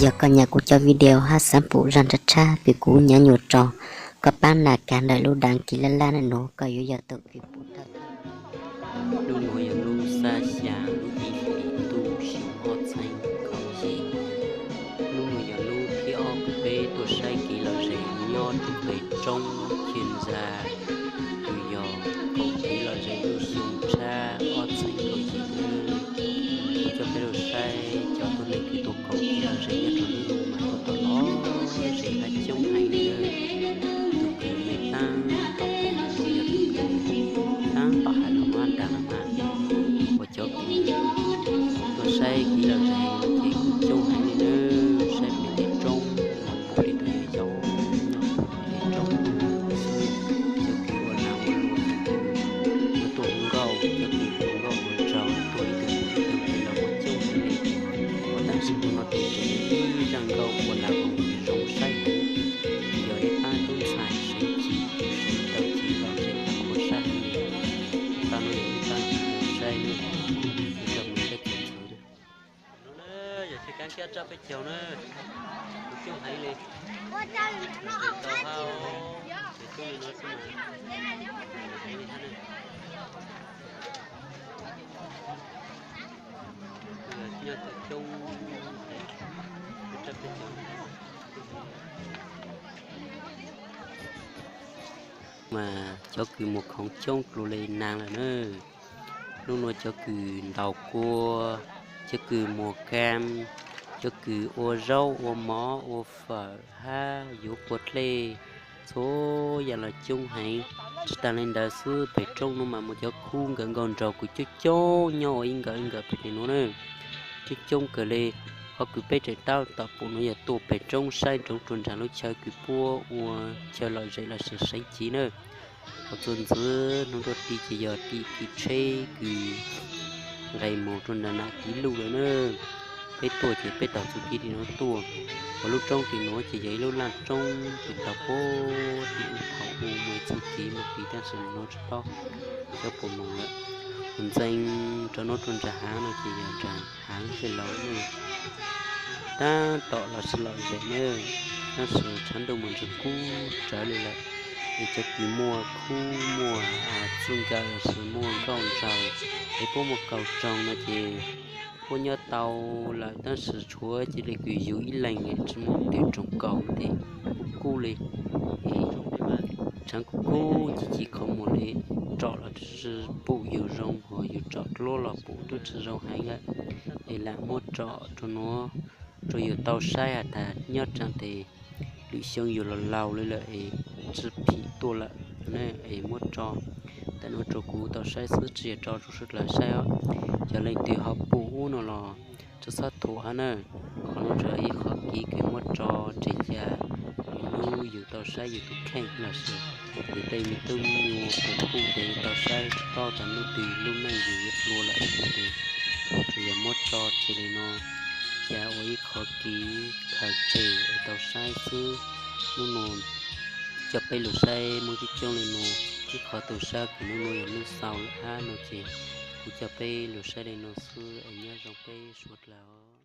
Yog koj nyiam kuv cov video hab xav pum zaj nrab tshab vim kuv nyuam nyuam tso, koj pab nas kag ntawm lub đăng ký laj laj na nuav koj yuav yog tus kws pum thawj thawj. Hnub nuav yog lub xab xya lub ib hlis ntuj xyoo ob txheeb kaum yim. Hnub nuav yog lub thib ob peb tuaj saib kev lom zem nyob rua pem roob Chim Ntxa, kws yog koom kev lom zem lub xyoo tshab ob txheeb kaum yim nawb. Coj peb lug saib cov tuab neeg kws tuaj koom kev lom zem nyob rua hnub nuav mas tuaj tau lom zem hab coob heev li nawb. Tug kws me taab tom pum nuav yog tug kws taab tom has lug hab nraag lug mas, ua cov kws tuaj saib kev lom zem ces kuj coob heev li nawb. Saib pem tej roob mas pum li tus yau yau nyob pem tej roob xwb. Cov kws ua lag ua luam, cov kws yuav tuaj hu nkauj, cov kws hu nkauj hu nraug tuaj ib tug ib tug ces los kuj coob heev li. Ua taam sim nuav no ces tseem yog ib zaj nkauj ua lag ua luam zoo saib heev. Yog ib paab tub ntxhais seev ci, seev tau ci lom zem tau khuam sab heev li. Taam nuav yog ib paab tub saib nawb, kuv coj mus saib txhua txhua nawb. Nuav na yog tshee kaab kiab raj peb caug na, kuj coob heev li. Tau hab, coob li nuav xwb mas heev li hab na. Nyob coob, raj peb caug mas cov kws muas khoov coob dlua le naag lawm na. Hnub nuav cov kws ntaus kua, cov kws muas kaam, cov kws ua zaub ua mov ua fawm hab yuav pua dlej, txhua yaam los coob heev. Tsis taag le ntawd xwb, pem roob nuav mas muaj cov khub nkawd nkaus nraug kws coob coob nyob ua ib nkawm ib nkawm pem nuav na. Coob coob kawg le. Qhov kws peb tseem tab tom pum nuav yog tuaj pem roob saib nroov rua nraag lub chaw kws puab ua chaw lom zem los sis seev ci na. Qhov txuas ntxiv nuav rua tim ces yog tim kws tsheb kws nqes moog rua nraag nam kiv luj lawm na. Peb tuaj ces peb taug txuj kev tim nuav tuaj. Qhov lub roob tim nuav ces yog ib lub laj roob kws taug puag tim u thaum u muaj ib txuj kev muaj kev taab sim nuav tsis paub xyov puas moog lawm. Mus ntxeev rov nuav rua nraag haav no ces yog nraag haav Xeev Laus na. Taab tom los sis lom zem na, tab sis tshav ntuj mas ntsug kub rawv li lawm. Es cov kws muaj khub muaj txuj nkawm los sis muaj nkauj nraug es puab muaj kaus roog no ces puab nyob tau lawm, tab sis tshuav cia li kws yug ib leeg tsis muaj tug roog kaus no ces kub kub li. Es tshav kub kub ci ci qhov muag li, tsom los tsis pum yug zoo, ho yug tsom dluab los pum tub tsis zoo heev lawm. Es lam muab tso rua nuav rua yug tau saib has tas nyob tsaam tes lwm xyoo yug los laug li lawm es tsi phim tuaj lawm. Es muab tso tas nuav rua kuv tau saib xwb, tsi yog tso rua suav dlawg saib os. Yog leej twg ho pum ub no los tsi txhob thuam hab na. Qhov nuav tsuas yog ib qhov kev kws muab tso tseg ca lwm hnub yug tau saib yug tus kheej los sis yug tej me tub me nyuam pum pum tes tau saib tsis paub tas hnub twg lub neej yug yuav dlua lawm tes tsuas yog muab tso tseg li no ca ua ib qhov kev khaws tseg es tau saib xwb. Hnub nuav coj peb lug saib muaj coob coob li nuav, ib qhov tau saib kws hnub nuav yog hnub xaus lawm hab no ces kuv coj peb lug saib li nuav xwb es nyob zoo peb suav dlawg.